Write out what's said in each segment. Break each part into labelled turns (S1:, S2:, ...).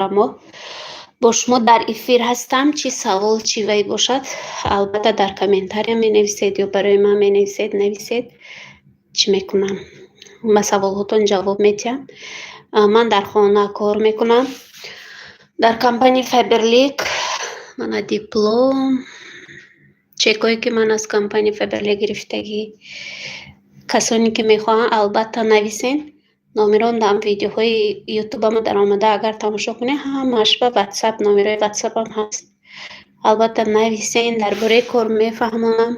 S1: Мо бо шумо дар эфир ҳастам. Чӣ савол, чӣ вай бошад, албатта, дар комментария менависед ё барои ман менависед, нависед, чӣ мекунам, ба саволҳотон ҷавоб медиҳам. Ман дар хона кор мекунам дар компанияи Фаберлик. Мана диплом, чекҳое, ки ман аз компанияи Фаберлик гирифтагӣ. Касоне ки мехоҳанд, албатта, нависен. Номерон дар видеоҳои ютубамо даромада агар тамошо кунед, ҳамааш ба Ватсап, номерои Ватсапам ҳаст. Албатта, нависен, дар бораи кор мефаҳмонам,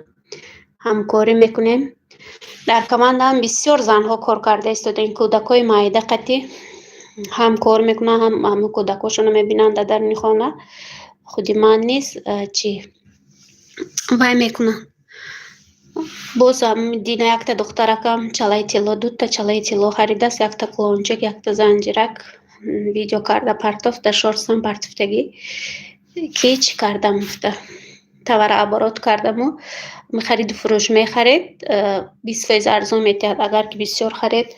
S1: ҳамкорӣ мекунем. Дар командаам бисёр занҳо кор карда истодаем. Кӯдакҳои майда қатӣ ҳам кор мекунанд, ҳам ҳамн кӯдакҳошонро мебинанд дар даруни хона. Худи ман низ чӣ вай мекунам. Боз дина якта духтаракам чалаи тилло, дута чалаи тилло харидааст, якта кулончак, якта занҷирак. Видео карда партофт, дар шортсам партофтагӣ, ки чӣ кардам гуфта, товарооборот кардаму хариду фурӯш. Мехаред, 20% арзон метиҳад, агар ки бисёр харед,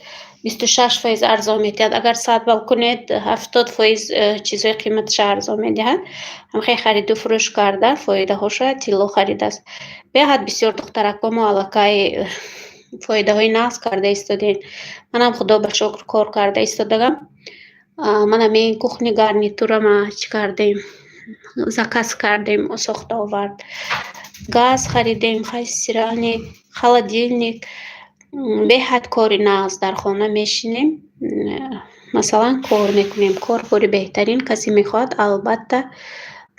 S1: 26% арзон метиҳад, агар 100 балл кунед, 70% чизҳои қиматаша арзон медиҳад. Ҳамхел хариду фурӯш карда, фоидаҳоша тилло харидааст. Беҳад бисёр духтаракҳо мо аллакай фоидаҳои нағз карда истодем. Манам, худо ба шукр, кор карда истодагам. Ман ҳамин кухни гарнитура ма чӣ кардем, заказ кардем, сохта овард. Газ харидем, стиральник, холодильник. Беҳад кори нағз. Дар хона мешинем, масалан, кор мекунем. Кор кори беҳтарин. Касе мехоҳад, албатта,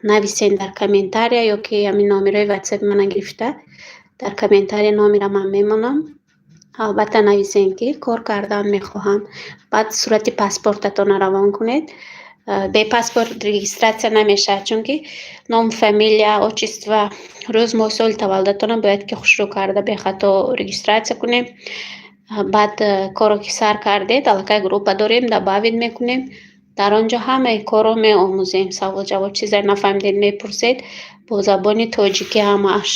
S1: нависен дар комментария ё ки ҳамин номерои ватсапи мана гирифта, дар комментария номера ман мемонам. Албатта, нависен, ки кор кардан мехоҳам. Баъд сурати паспортатонро равон кунед. Бе паспорт регистрация намешавад, чунки ном, фамилия, отчество, рӯз, моҳ, соли таваллудатонро бояд ки хушрӯ карда, бехато регистрация кунем. Баъд корро ки сар кардед, аллакай группа дорем, добавить мекунем. Дар он ҷо ҳамаи корро меомӯзем. Савол ҷавоб, чизе нафаҳмидед, мепурсед бо забони тоҷикӣ ҳамааш.